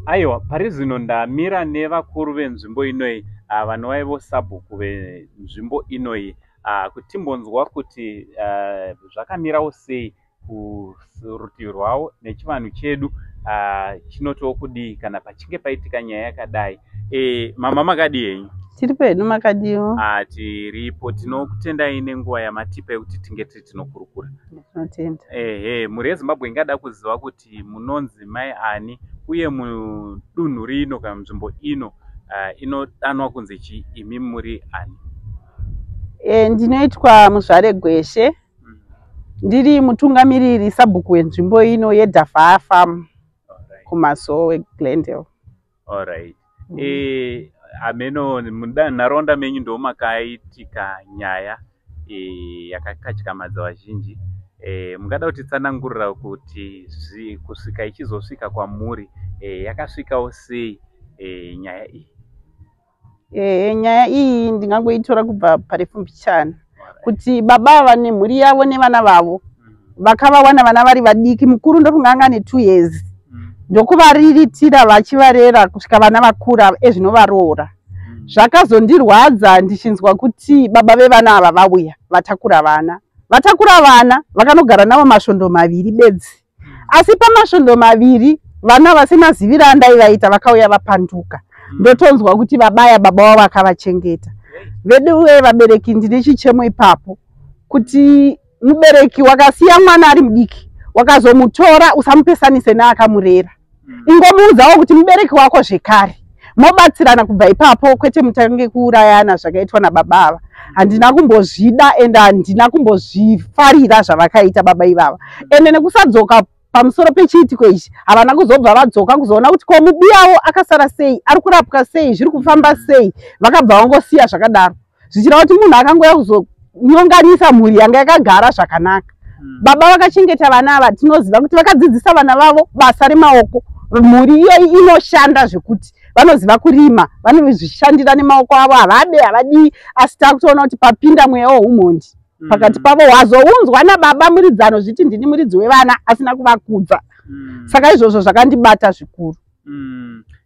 Aiwa, pari zvino ndamira nevakuru venzvimbo inoyi, vanova ivo sabhuku venzvimbo inoyi, kuti timbonzwa kuti zvakamirawo sei kurutivi rwavo nechivanhu chedu chinotiwo kudii kana pachinge paitika nyaya yakadai. Mama, makadii henyu? Tiri pedu, makadiwo? Ah, tiripo. Tinokutendai nenguva yamatipa yekuti tinge tiri tinokurukura. Tinotenda. Ehe, mhuri yeZimbabwe ingada kuziva kuti munonzi mai ani, uye mudunhu rino kana munzvimbo ino inodanwa kunzi chii, imi muri ani? Ndinoitwa Muzvare Gweshe. Ndiri mutungamiriri, sabhuku wenzvimbo ino yeDhavhaa Farm, kuMazowe, Glendale. Alright. Hameno munharaunda menyu ndo makaitika nyaya yakakatyamadza vazhinji. Mungada kutitsanangurira kuti kusvika ichizosvika kwamuri, yakasvikawo sei nyaya iyi? Nyaya iyi ndingangoitora kubva parefu mbichana, kuti baba ava nemhuri yavo nevana vavo vakavawana vana vari vadiki. Mukuru ndofunga anga ane 2 years, ndokuvariritira vachivarera kusvika vana vakura, ezvinovaroora. Zvakazondirwadza ndichinzwa kuti baba vevana ava vauya, vatakura vana, vatakura vana, vakanogara navo masvondo 2 bedzi. Asi pamasvondo 2, vana vasemaziviro andaivaita, vakauya vapanduka. Ndotonzwa kuti vabaya baba vavo vakavachengeta. Veduwe vabereki, ndine chichemo ipapo, kuti mubereki wakasiya mwana ari mudiki, wakazomutora, usamupesanise neakamurera. Ingomuudzawo kuti mubereki wako zvekare, mobatsirana kubva ipapo, kwete mutange kuurayana zvakaitwa nababa ava. Handina kumbozvida ende handina kumbozvifarira zvavakaita baba ivava. Ende nekusadzoka pamusoro pechiitiko ichi, havana kuzobva vadzoka kuzoona kuti ko mubiyawo akasara sei, ari kurapwa sei, zviri kufamba sei. Vakabva vangosiya zvakadaro, zvichireva kuti munhu akangouya kuzonyonganisa mhuri yanga yakagara zvakanaka. Baba vakachengeta vana ava, tinoziva kuti vakadzidzisa vana vavo basa remaoko. Mhuri iyoyi inoshanda zvekuti vanoziva kurima, vanozvishandira nemaoko avo, havabe, havadii. Asi takutoona kuti papinda mweya wehumhondi pakati pavo, wazounzwa nababa muridzano zviti ndini muridzi wevana, asina kuvakudza. Saka izvozvo zvakandibata zvikuru.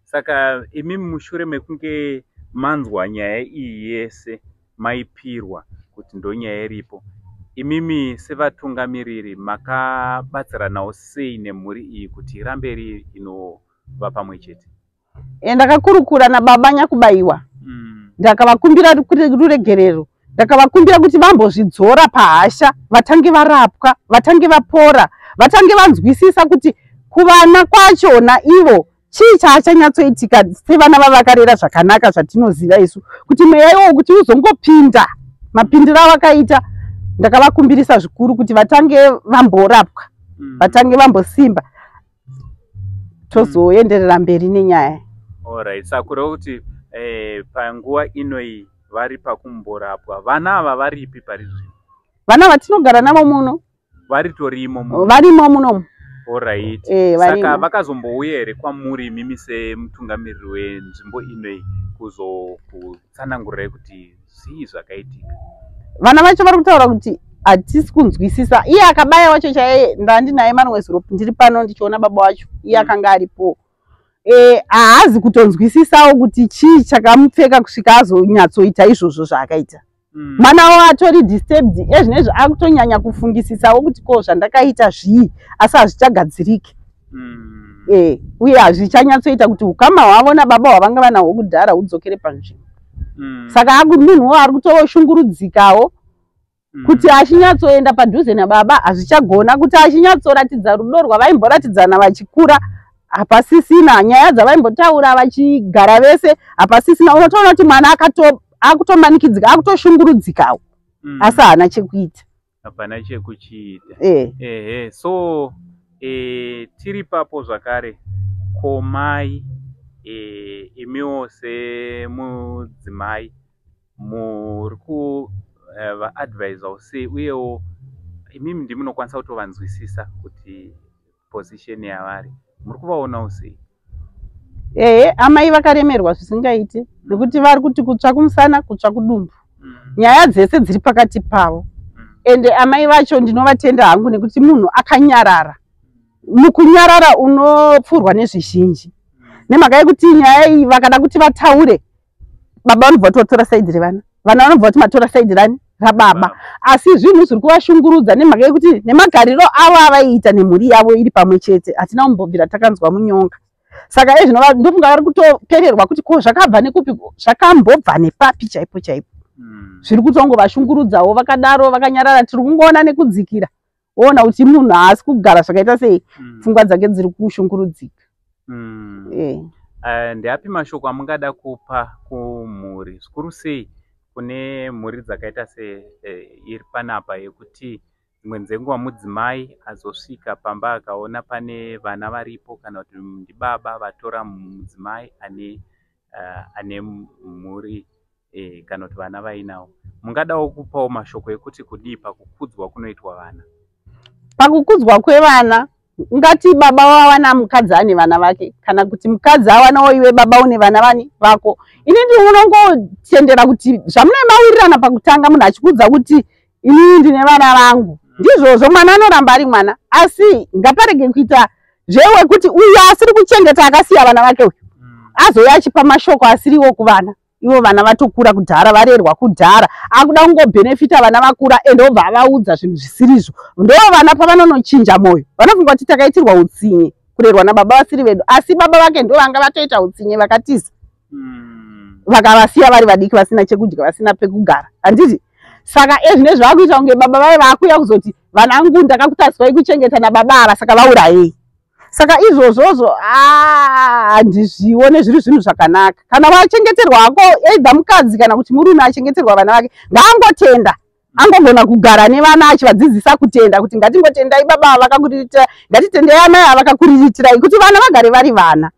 Saka imi mushure mekunge manzwa nyaya iyi yese, maipirwa kuti ndo nyaya iripo, imimi sevatungamiriri makabatsiranawo sei nemhuri iyi kuti irambe iri inova pamwe chete? Ndakakurukura nababa nyakubayiwa. Ndakavakumbira ruregerero, ndakavakumbira kuti vambozvidzora pahasha, vatange varapwa, vatange vapora, vatange vanzwisisa kuti kuvana kwachona ivo chii chaachanyatsoitika, sevana vavakarera zvakanaka. Zvatinoziva isu kuti mweya iwowo kuti uzongopinda mapindiro avakaita. Ndakavakumbirisa zvikuru kuti vatange vamborapwa, vatange vambosimba, tozoenderera mberi nenyaya. Alright, saka kureva kuti panguva inoyi vari pakumborapwa. Vana ava varipi pari zvino? Vana vatinogara navo muno. Varitorimo muno? Varimo munomu. Alright. Varimo. Saka vakazombouya here kwamuri imimi semutungamiriri wenzvimbo inoyi kuzokutsanangurirai kuti zvii zvakaitika? Vana vacho vari kutaura kuti hatisi kunzwisisa. Iye akabaya wacho chaiye ndandinaye marimwe zuro, ndiri pano ndichiona baba wacho, iye akanga aripo. Haazi kutonzwisisawo kuti chii chakamupfeka kusvika azonyatsoita izvozvo zvaakaita. Mwana wavo atori disturbed ezvinezvi, akutonyanya kufungisisawo kuti ko zvandakaita zvii, asi hazvichagadziriki. Uye hazvichanyatsoita kuti ukama hwavo nababa hwavanga vanahwo kudhara hudzokere panzvimbo. Saka munhuwo ari kutoshungurudzikawo kuti achinyatsoenda padhuze nababa hazvichagona, kuti achinyatsoratidza rudo rwavaimboratidzana vachikura hapasisina, nyaya dzavaimbotaura vachigara vese hapasisina. Unotoona kuti mwana akutomanikidzika, akutoshungurudzikawo, asi haana chekuita. Hapana chekuchiita. E. Ehe, so tiri papo zvakare, komai imiwo semudzimai muri kuvaadvisawo sei, uyewo imimi ndimunokwanisa kutovanzwisisa kuti position yavari muri kuvaonawo sei? Ehe, amai vakaremerwa zvisingaiti, nekuti vari kuti kutsva kumusana, kutsva kudumbu, nyaya dzese dziri pakati pavo. Ende amai vacho ndinovatenda hangu, nekuti munhu akanyarara, mukunyarara unopfurwa nezvizhinji. Nemhaka yekuti nyaya iyi vakada kuti vataure, baba vanobva vatotora side revana, vana vanobva vati matora side rani? Rababa. Asi zvinhu zviri kuvashungurudza nemhaka yekuti nemagariro avo avaiita nemhuri yavo iri pamwe chete, hatina kumbobvira takanzwa munyonga. Saka ezvino ndofunga vari kutopererwa kuti ko zvakabva nekupi, zvakambobva nepapi chaipo chaipo. Zviri kutongovashungurudzawo vakadaro vakanyarara. Tiri kungoona nekudzikira, woona kuti munhu haasi kugara zvakaita sei, pfungwa dzake dziri kushungurudzika. Ndeapi mashoko amungada kupa kumhuri, zvikuru sei kune mhuri dzakaita seiri panapa, yekuti dzimwe dzenguva mudzimai azosvika pamba akaona pane vana varipo, kana kuti ndibaba vatora mudzimai ane mhuri kana kuti vana vainawo? Mungadawo kupawo mashoko ekuti kudii pakukudzwa kunoitwa vana? Pakukudzwa kwevana, ngati baba wawana mukadzi ane vana vake, kana kuti mukadzi awanawo iwe baba une vana vani vako, ini ndinongotendera kuti zvamunenge mawirirana pakutanga, munhu achikudza kuti inini ndine vana vangu, ndizvozvo. Mwana anoramba ari mwana, asi ngaparege kuita zvewe kuti uyu asiri kuchengeta akasiya vana vake uyu azouya achipa mashoko asiriwo kuvana, ivo vana vatokura kudhara, varerwa kudhara, akuda kungobhenefita vana vakura, ende obva avaudza zvinhu zvisirizvo. Ndo vana pavanonochinja mwoyo, vanofunga kuti takaitirwa utsinye kurerwa nababa vasiri vedu, asi baba vake ndo vanga vatoita utsinye, vakatiza, vakavasiya vari vadiki, vasina chekudya, vasina pekugara, handiti? Saka ezvinezvi vakuita kunge baba vave vakuuya kuzoti, "Vanangu, ndakakutariswai kuchengeta nababa ava, saka vaurayei." Saka izvozvozvo handizvione zviri zvinhu zvakanaka. Kana wachengeterwa hako, either mukadzi kana kuti murume achengeterwa vana vake, ngaangotenda, angogona kugara nevana achivadzidzisa kutenda, kuti ngatingotendai baba ava vakakuriritsirai, ngatitendei amai ava vakakuriritirai, kuti vana vagare vari vana.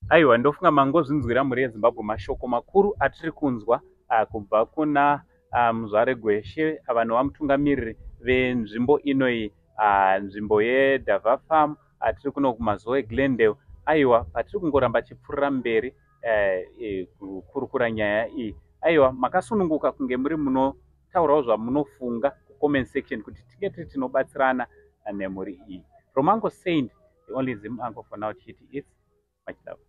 Aiwa, ndofunga mangozvinzwira, mhuri yeZimbabwe, mashoko makuru atiri kunzwa kubva kuna Muzvare Gweshe, vanova mutungamiriri venzvimbo inoyi, nzvimbo yeDhava Farm. Tiri kuno kuMazowe, Glendale. Aiwa, patiri kungoramba chipfuurira mberi kukurukura nyaya iyi, aiwa, makasununguka kunge muri munotaurawo zvamunofunga kucomment section, kuti tinge tiri tinobatsirana nemhuri iyi. Romango Saint, the only Zim uncle for now, tichiti it's much love.